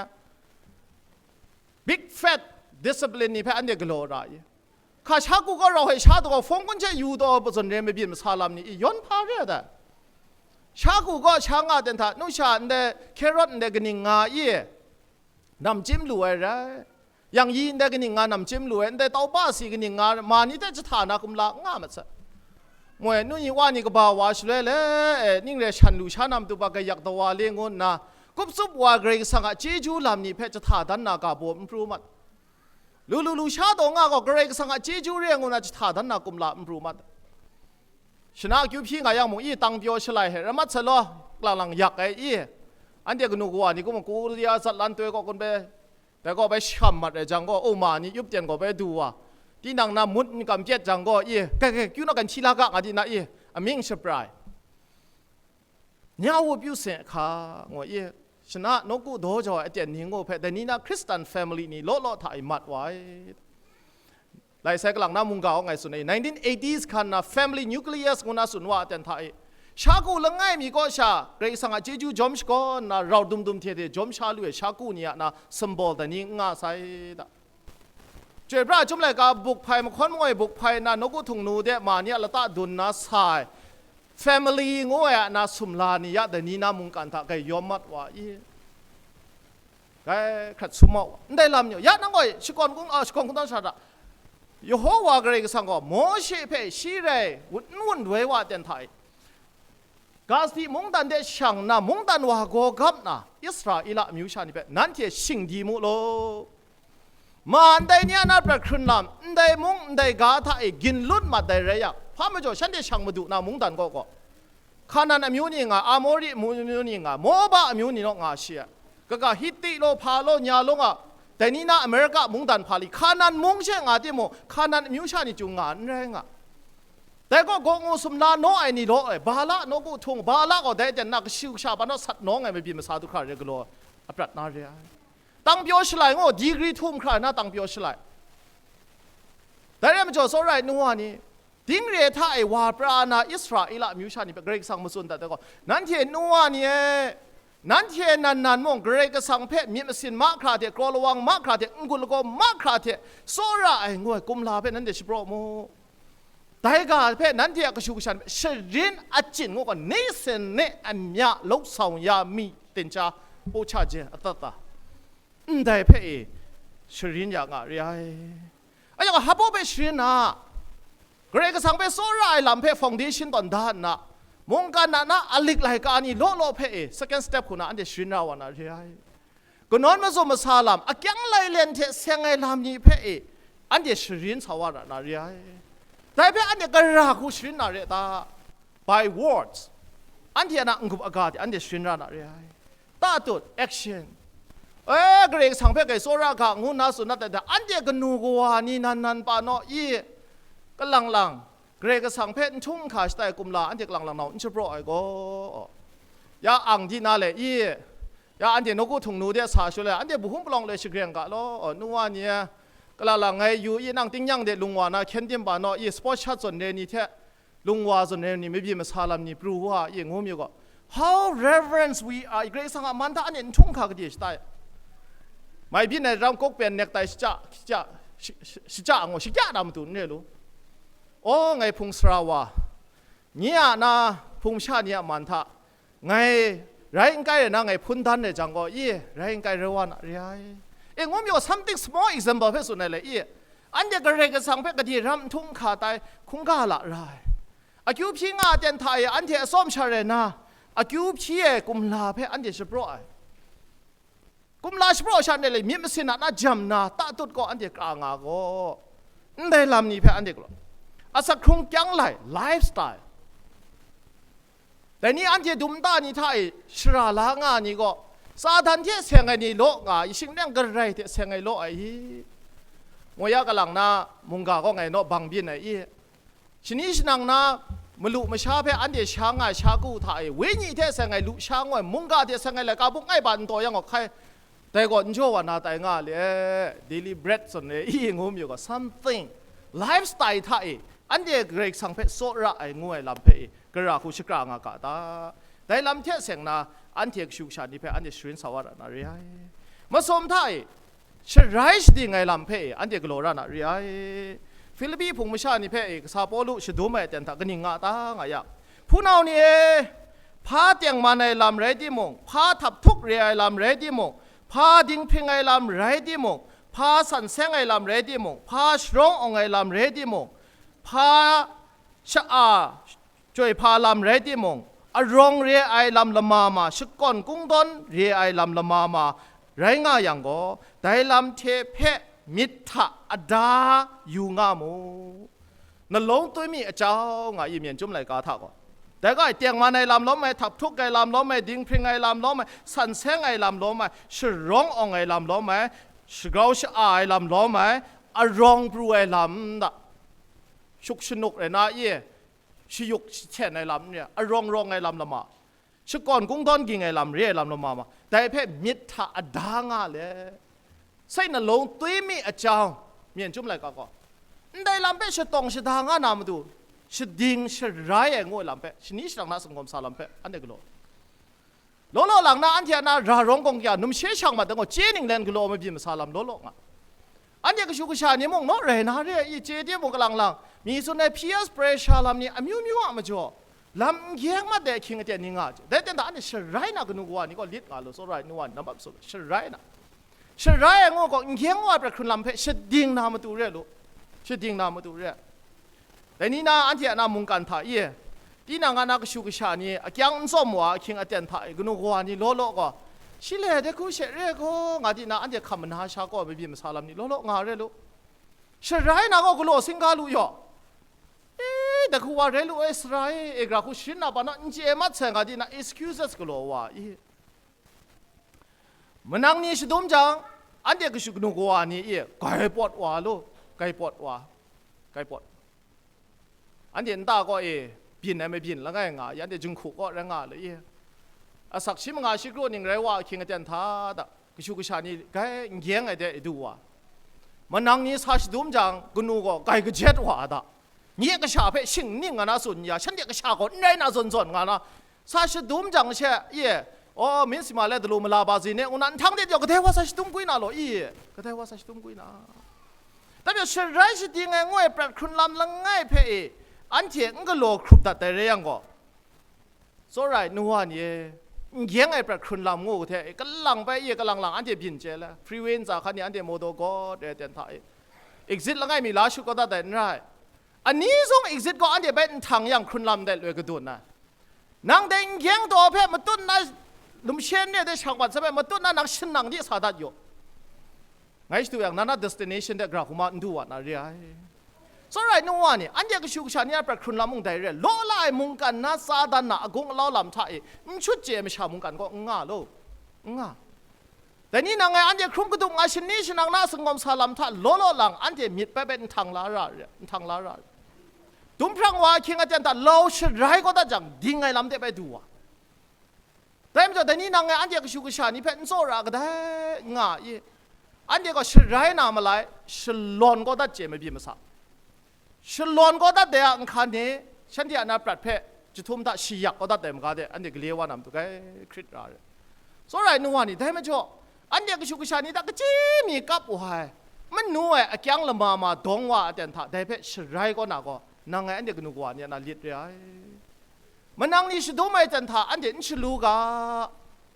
big fat discipline ni hpe anhte galaw ra i. Hka sha ku gaw rau hei sha taw gaw, fawng kun hte yu taw, zawn re mabyin masa lam ni i, yawn hpa re ai dai. Sha ku gaw sha nga ten hta, nu sha ndai carrot ndai kaning nga i, namchyim lu ai rai. Yang yi ndai kaning nga namchyim lu ai, ndai taupa si kaning nga ma ni hte jahta na kumla n nga mat sai. Moi, nu ni wa ni kaba wa shaloi le, e, ning re shan lu sha na matu ba gayak dawa le ngu nna, kuptsup wa Karai Kasang a chyeju lam ni hpe jahta dan na ga baw n pru mat. Lu lu lu sha taw nga gaw Karai Kasang a chyeju re ngu nna jahta dan na kumla n pru mat. Shana akyu hpyi nga yang mung, i tang pyaw shalai hte ram mat sai law, lang lang yak ai i, anhte kanu kawa ni gaw mung Korea zatlan toi kaw kun bai, dai gaw bai sham mat ai jang gaw, o ma ni yup ten gaw bai du wa, tinang na mut n kam pyet jang gaw i, kai kai kyu na kan hti la ga nga di na i, amying shaprai. Nya wu pyu se hka, ngu i, shana nawku daw jau ai aten ni ngu hpe, dai ni na Hkristan family ni law law hta i mat wa ai. Lai sai kalang na mungga aw ngai tsun ai, nineteen eighties hkan na family nucleus ngu na tsun wa aten hta i, sha ku langai mi kaw sha, Karai Kasang a chyeju jawm shakawn nna, rau dum dum hte hte jawm sha lu ai sha ku ni a na symbol dai ni n nga sai da. Chyoi pra Chyum Laika buk hpai, mahkawn mangoi buk hpai na, nawku htung nu de ma ni a lata dun na sa ai, family ngu ai a na sumla ni ya dai ni na mungkan hta gai yawm mat wa i. Gai hkrat sum mau wa. Ndai lam ni, ya nang gaw shakawn kung, a, shakawn kungdawn sha hta, Yehowa Karai Kasang gaw Mawshe hpe shi rai wun, n wun woi wa ten hta i, Gazdi mungdan de shang nna, mungdan wa gaw gap na, Israela amyu sha ni hpe, nanhte shing di mu law. Ma ndai ni a na prat hkrun lam, ndai mung ndai ga hta e ginlun mat dai rai yang, hpa majaw shanhte shang madu na mungdan kaw gaw, Hkanan amyu ni nga, Amori amyu ni nga, Moba amyu ni naw nga shi ai. Kaga Hiti law, hpa law, nya law nga, dai ni na Amerika mungdan hpa li, Hkanan mung she nga timung, Hkanan amyu sha ni chyung nga n rai nga. Dai gaw gaw ngu sumla naw ai ni law ai, Bala nawku htung, Bala gaw dai ten na kashu kasha pa naw sat nawng ai mabyin masa du hkra re galaw, a prat na re ai. Tang pyaw shalai ngu, degree htum hkra na tang pyaw shalai. Dai rai majaw tsawra ai nu wa ni, dingre hta e wa pra na Israela amyu sha ni hpe Karai Kasang matsun dat ai gaw, nanhte nu wa ni e, nanhte nan nan mung Karai Kasang hpe myit masin mahkra hte, kraw lawang mahkra hte, n-gun lagaw mahkra hte, tsawra ai ngu ai kumla hpe nanhte shapraw mu. Dai ga hpe nanhte a kashu kashan hpe sharin achyin ngu gaw, ni sen ni amya lok sau ya mi, ten cha, po cha je, atat ta, ndai hpe e sharin ya nga re ai. Anhte gaw hpa baw hpe sharin na, Karai Kasang hpe tsawra ai lam hpe foundation tawn da nna, mungkan na na alik laika ni law law hpe e second step hku na anhte sharin ra wa na re ai. Kanawn mazum masa lam, akyang lailen hte seng ai lam ni hpe e, anhte sharin sa wa na na re ai. Dai hpe anhte gara hku sharin na re ta? By words. Anhte a na n-gup aga hte anhte sharin ra na re ai. Ta tut, action. E, Karai Kasang hpe gai tsawra ga ngu nna tsun na tai hta, anhte kanu kawa ni nan nan pa naw i, kalang lang, Karai Kasang hpe n htung n hka shatai kumla anhte kalang lang nau n shapraw ai gaw, ya ang di na le i, ya anhte nawku htung nu de sa shaloi, anhte bahum palawng loi shagreng ga law, nu wa ni e, kalang lang ngai yu i, nang tingnyang de lung wa na hkyen tim pa naw i, sport shat zawn re ni hte, lung wa zawn re ni, mabyi masa lam ni pru wa i, ngu mi gaw, how reverence we are, Karai Kasang a man hta anhte n htung hka gade shatai. Mai byin ai ram kok pen nek tai shaja, shaja, shi- shi- shaja ngu, shakya na matu n re lu. O, ngai hpung sara wa, nye a na hpung masha ni a man hta, ngai rai n kai rai na ngai hpun dan ai jang gaw, i, rai n kai rai wa na re ai. E, ngu mi gaw, something small example hpe tsun ai le, i, anhte Karai Kasang hpe gade ram n htung n hka tai, hkungga la ra ai. Akyu hpyi nga a ten hta e anhte atsawm sha rai na, akyu hpyi ai kumla hpe anhte shapraw ai. Kumla shapraw sha ndai le, myit masin a na jam na, ta tut gaw anhte kra nga gaw, ndai lam ni hpe anhte galaw, asak hkrung kyang lai, lifestyle. Dai ni anhte dum nta ni hta e shara la nga ni gaw, Satan hte seng ai ni law nga, shing neng garai hte seng ai law ai i? Ngu ya kalang na mungga gaw ngai naw bang byin ai i? Shani shanang na malu masha hpe anhte sha nga ai sha ku hta e, wenyi hte seng ai lu sha ngoi, mungga hte seng ai laika buk ngai ba n taw yang gaw hkai, dai gaw n jaw wa na tai nga le, daily bread zawn re i ngu mi gaw, something, lifestyle hta e, anhte Karai Kasang hpe tsawra ai ngu ai lam hpe e, gara hku shakra nga ga ta? Dai lam hte seng na, anhte kashu kasha ni hpe anhte sharin sa wa ra na re ai. Masum hta e, sharai shading ai lam hpe e, anhte galaw ra na re ai. Hpilipi hpung masha ni hpe e, kasa Pawlu shadum ai aten hta kaning nga ta nga yang, hpunau ni e, hpa tengman ai lam rai timung, hpa htaphtuk re ai lam rai timung, hpa dinghpring ai lam rai timung, hpa san seng ai lam rai timung, hpa sharawng awng ai lam rai timung, hpa sha-, a, chyoi hpa lam rai timung, arawng re ai lam lama ma, shakawn kungdawn re ai lam lama ma rai nga yang gaw, dai lam hte hpe myit hta ada yu nga mu. Nalawng twi mi a jau nga i, myen chyum laika hta gaw. Dai ga e, tengman ai lam lawm ai, htaphtuk ai lam lawm ai, dinghpring ai lam lawm ai, san seng ai lam lawm ai, sharawng awng ai lam lawm ai, shagrau sha-a ai lam lawm ai, arawng pru ai lam da, shuk shanuk rai na i, shayuk shahten ai lam n re, arawng rawng ai lam lama, shakawn kungdawn ging ai lam re ai lam lama ma, dai hpe myit hta ada nga le. Sai nalawng twi mi a jau, myen chyum laika gaw, ndai lam hpe shatawng shada nga na matu, shading sharai ai ngu ai lam hpe, shani shadang na singawm sa lam hpe, anhte galaw. Law law lang na, anhte a na ra rawng gawng kya, numshe shang mat dang gaw, chye ninglen galaw mabyin masa lam law law nga. Anhte kashu kasha ni mung naw rai na re ai, i chye de mung kalang lang, mi tsun ai peer pressure lam ni amyu myu a majaw, lam n gyeng mat ai ahkying aten ni nga ai. Dai ten da anhte sharai na kanu kawa ni gaw lit nga lu, tsawra ai nu wa ni, nambat masu, sharai na. Sharai ai ngu gaw, n gyeng wa ai prat hkrun lam hpe shading na matu re lu, shading na matu re. Dai ni na anhte a na mungkan hta i, tinang a na kashu kasha ni akyang n tsawm wa ahkying aten hta e, kanu kawa ni law law gaw, shi le dai hku she re gaw, nga di na anhte hkam mana sha kaw mabyin masa lam ni law law nga re lu. Sharai na gaw galaw singga lu yaw. E, dai hku wa rai lu ai, sara e, e gara hku sharin na pa na n chye mat sai, nga di na excuses galaw wa i. Manang ni shadum jang, anhte kashu kanu kawa ni e, gai pawt wa lu, gai pawt wa, gai pawt. Anhte nta kaw e byin ai mabyin langai nga, anhte jinghku kaw rai nga lu i. Asak shi manga shi kru ning rai wa ahkying aten hta da, kashu kasha ni gai n gyeng ai de i du wa. Manang ni sa shadum jang, kanu gaw gai kajet wa da. Nye kasha hpe shingning nga na tsun ya, shanhte kasha gaw n rai na zawn zawn nga na, sa shadum jang she, ye, aw, myit sima le dalu mala ba zin e, ngu na nhtang de jaw, kadai wa sa shadum gwi na law, i, kadai wa sa shadum gwi na. Dai majaw, sharai shading ai ngu ai prat hkrun lam langai hpe e, anhte n galaw hkrup dat dai rai yang gaw, tsawra ai nu wa ni e, n gyeng ai prat hkrun lam ngu hte e, kalang bai e, kalang lang anhte byin chye le, freeway ntsa hkan ni anhte motor gawt re ai ten hta e, exit langai mi la shut kau dat ai n rai. Ani zung exit gaw anhte bai nhtang yang hkrun lam de loi kadun ai. Nang dai n gyeng daw hpe matut na, lumshe n re de shang mat sape, matut na nang shanang di sa dat yaw. Ngai shadu yang, na na destination de gra hkuma n du wa na re ai. Tsawra ai nu wa ni, anhte kashu kasha ni a prat hkrun lam mung dai re, law la ai mungkan na tsa dan na agung alau lam hta e n shut chye ai masha mungkan gaw n nga lo, n nga. Dai ni nang e anhte hkrum kadum nga, shani shanang na singawm sa lam hta law law lang, anhte myit bai bai nhtang la ra re, nhtang la ra re. Dumhprang wa ahkying aten hta lau sharai kau dat jang, ding ai lam de bai du wa. Dai majaw, dai ni nang e anhte kashu kasha ni hpe n tsawra kadai nga i, anhte gaw sharai na malai, shalawn kau dat chye mabyi masa. Shalawn kau dat dai a nhkan ni, shanhte a na prat hpe chyahtum hta shayak kau dat dai maga de, anhte gale wa na matu gai hkrit ra re. Tsawra ai nu wa ni, dai majaw, anhte kashu kasha ni hta kachyi mi kap wa ai, manu ai akyang lama ma dawng wa aten hta, dai hpe sharai kau na gaw, nang ngai anhte kanu kawa ni a na lit re ai. Manang ni shadum ai ten hta anhte n shalu ga,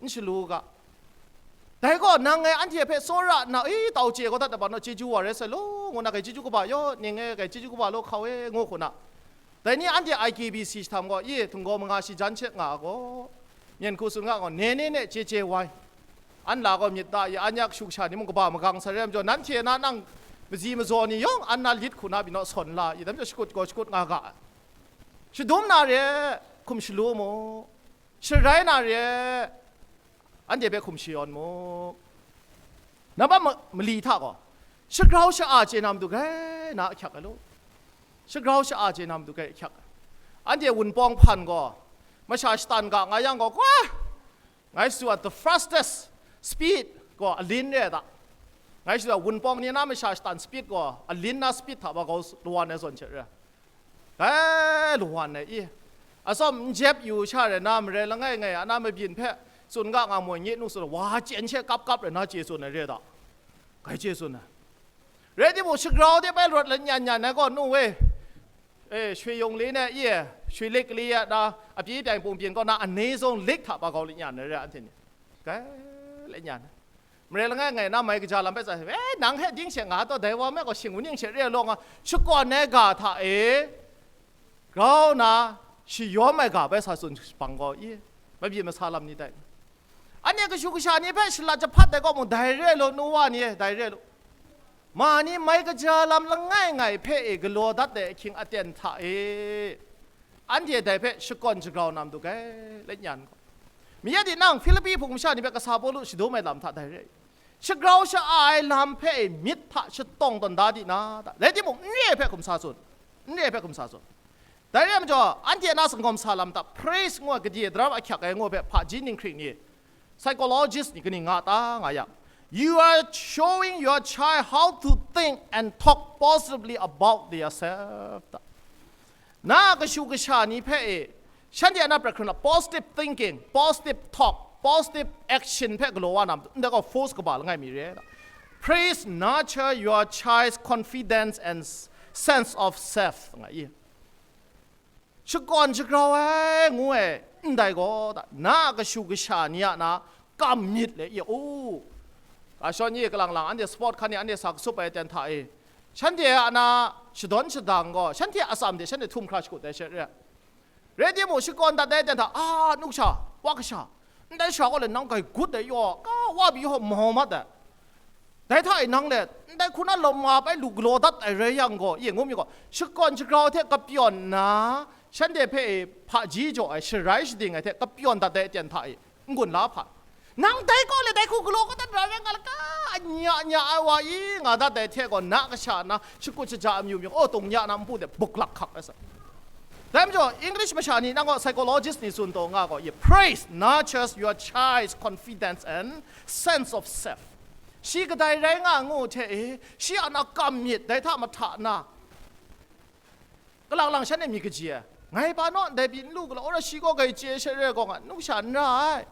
n shalu ga. Dai gaw, nang ngai anhte hpe tsawra nna, i, tau chye kau dat ai ban naw chyeju wa rai sai law, ngu na, gai chyeju kaba yaw, ning e, gai chyeju kaba law, hkau e, ngu hku na. Dai ni anhte I K B C jahtam gaw, i, htinggaw manga shi jan she nga gaw, myen hku tsun nga gaw, ne ne ne chye chye wai. An la gaw myit ta i, an ya kashu kasha ni mung kaba magang sai re ai majaw, nanhte na nang mazi mazaw ni yawng an na lit hku na pyi naw sawn la i, dai majaw shakut gaw shakut nga ga ai. Shadum na re, hkum shalu mu. Sharai na re, anhte hpe hkum shayawn mu. Nambat ma-, mali hta gaw, shagrau sha-a chye na matu gai na ahkyak ai law. Shagrau sha-a chye na matu gai ahkyak ai. Anhte Wunpawng hpan gaw, masha shatan ga nga yang gaw, kwa, ngai shadu a, the fastest speed gaw alin re ai ta. Ngai shadu a, Wunpawng ni na masha shatan speed gaw alin na speed hta ba grau lawan ai zawn hte re ai. Dai lawan ai i, atsawm n jep yu sha rai na, marai langai ngai a na mabyin hpe tsun ga nga moi, nye nu tsun, wa chyen she kap kap rai na chye tsun ai re ai ta. Gai chye tsun ai. Rai timung, shagrau de bai rawt la nyan nyan ai gaw, nu e, E, shui yawng le na ye, shui lik le ya na, a pyi dai pung byin kaw na, ane zong lik hta ba gau le nyan na re, anhte ni. Kai le nyan. Mare langai ngai na mai kaja lam bai tsa, e, nang he ding she nga taw, dai wa me gaw shing wu ning she re law nga, shakawn ai ga hta e, grau na, shayawm ai ga bai sa tsun bang gaw i, mabyi masa lam ni dai. Anhte kashu kasha ni hpe shalat jahpat ai kaw mung, dai re law, nu wa ni e, dai re law. Ma ni mai kaja lam langai ngai hpe e galaw dat ai ahkying aten hta e, anhte dai hpe shakawn shagrau na matu kai, let nyan gaw. Mi ya di nang Hpilipi hpung masha ni hpe kasa Pawlu shadum ai lam hta dai re ai. Shagrau sha-a ai lam hpe e myit hta shatawng tawn da di na ta? Rai timung, n re ai hpe hkum sa tsun, n re ai hpe hkum sa tsun. Dai re ai majaw, anhte na sanggawm sa lam hta, praise ngu ai gade daram ahkyak ai ngu ai hpe hpaji ninghkring ni, psychologist ni kaning nga ta nga yang, you are showing your child how to think and talk positively about their self ta. Na kashu kasha ni hpe e, shanhte a na prat hkrun la, positive thinking, positive talk, positive action hpe galaw wa na, ndai gaw force kaba langai mi re. Praise nurture your child's confidence and s- sense of self nga i. Shakawn shagrau ai ngu ai, ndai gaw, na kashu kasha ni a na kam myit le ye u. Ga shawn ye kalang lang, anhte sport hkan e anhte sa kasup ai ten hta e, shanhte a na shadawn shadang gaw, shanhte a atsam de shanhte htum hkra shakut ai she re. Rai timung, shakawn dat ai ten hta, a, nu kasha, wa kasha, ndai sha gaw le nang gai gut ai yaw, ka wa pyi yaw mau mat ai. Dai hta e nang le, ndai hku na lawm nga bai lu galaw dat ai rai yang gaw, ye ngu mi gaw, shakawn shagrau hte kapyawn nna, shanhte hpe e hpaji jaw ai, sharai shading ai hte kapyawn dat ai aten hta e, n-gun la hpa. Nang dai gaw le dai hku galaw kau dat ra rai nga la ka, nya nya ai wa i nga dat ai hte gaw, na kasha na shakut shaja amyu myu, aw, tung ya na npu de buklak hkak ai sa. Dai majaw, English masha ni nang gaw psychologist ni tsun taw nga gaw, ye, praise nurtures your child's confidence and sense of self. Shi kadai rai nga ngu hte e, shi a na kam myit, dai hta mahta na, kalang lang shan e myit kaji ai. Ngai pa naw ndai pyi n lu galaw, ora shi gaw gai chye she re gaw nga, nu sha n ra ai.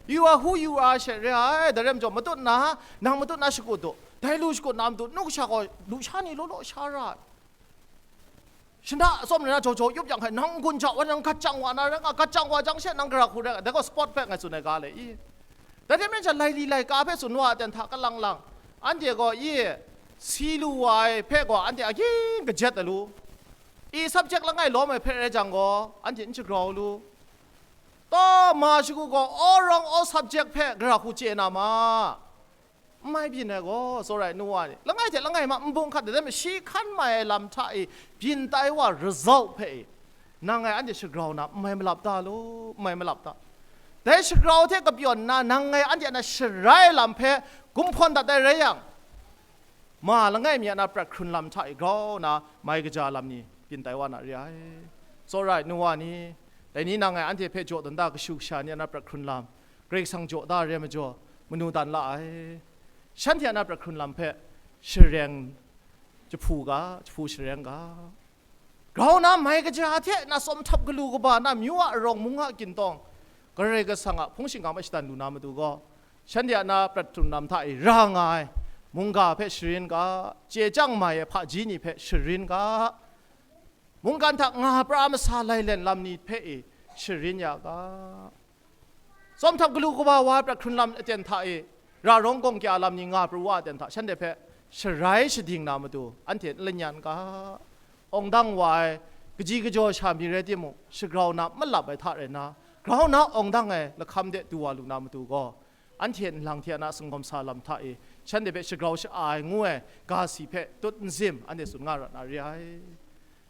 You are who you are she re ai. Dai rai majaw, matut na, nang matut na shakut du, dai lu shakut na matu, nu sha gaw lu sha ni law law sha ra ai. Shana atsawm ni na jaw jaw yup yang hkai, nang n-gun jau wa, nang gat jang wa na rai nga, gat jang wa jang she nang gara hku rai nga, dai gaw sport hpe ngai tsun ai ga le i. Dai hte maren sha, laili laika hpe tsun wa ai ten hta kalang lang, anhte gaw i, si lu wa ai hpe gaw anhte a ging kajet ai lu. I subject langai lawm ai hpe rai jang gaw, anhte n shagrau lu. Taw, ma shagu gaw all wrong all subject hpe gara hku chye na ma. N mai byin ai gaw, tsawra ai nu wa ni, langai hte langai ma n bung hkat ai, dai majaw shi hkan mai ai lam hta e byin tai wa result hpe e, nang ngai anhte shagrau na n mai malap ta lu, n mai malap ta. Dai shagrau hte kapyawn nna, nang ngai anhte a na sharai lam hpe gumhpawn dat ai rai yang, ma langai mi a na prat hkrun lam hta e grau na mai kaja lam ni byin tai wa na re ai. Tsawra ai nu wa ni, dai ni nang ngai anhte hpe jaw dan da kashu kasha ni a na prat hkrun lam, Karai Kasang jaw da re ai majaw, manu dan la ai. Shanhte a na prat hkrun lam hpe shareng jahpu ga, jahpu shareng ga. Grau na mai kaja hte na tsawm htap galu kaba na, myu a arawng mung a gintawng, Karai Kasang a hpung shingkang hpe shadan lu na matu gaw, shanhte a na prat hkrun lam hta e ra nga ai mungga hpe sharin ga, chye chyang mai ai hpaji ni hpe sharin ga, mungkan hta nga pra masa lailen lam ni hpe e sharin ya ga. Tsawm htap galu kaba wa ai prat hkrun lam aten hta e, ra rawng gawng kya lam ni nga pru wa aten hta, shanhte hpe sharai shading na matu, anhte n lanyan ga. Awng dang wa ai, kaji kajaw sha mi rai timung, shagrau na malap ai hta rai nna, grau na awng dang ai lahkam de du wa lu na matu gaw, anhte nlang hte a na sanggawm sa lam hta e, shanhte hpe shagrau sha-a ai ngu ai ga si hpe tut nzim anhte tsun nga ra na re ai.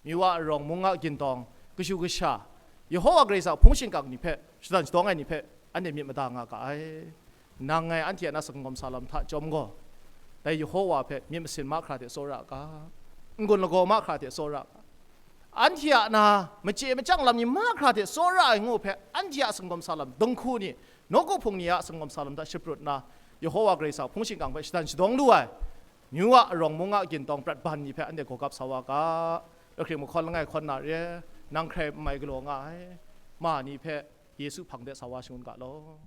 Myu a arawng mung a gintawng, kashu kasha, Yehowa Karai Kasang hpung shingkang ni hpe, shadan shadawng ai ni hpe, anhte myit mada nga ga ai. Nang ngai anhte a na sanggawm sa lam hta chyawm gaw, dai Yehowa hpe myit masin mahkra hte tsawra ga, n-gun lagaw mahkra hte tsawra ga, anhte a na machye machyang lam ni mahkra hte tsawra ai ngu hpe, anhte a sanggawm sa lam, dinghku ni, nawku hpung ni a sanggawm sa lam hta shaprut nna, Yehowa Karai Kasang hpung shingkang hpe shadan shadawng lu ai, myu a arawng mung a gintawng prat ban ni hpe anhte gawgap sa wa ga. Ahkring mahkawn langai hkawn na re, nang hkrai n mai galaw nga ai ma ni hpe Yesu hpang de sa wa shangun ga law.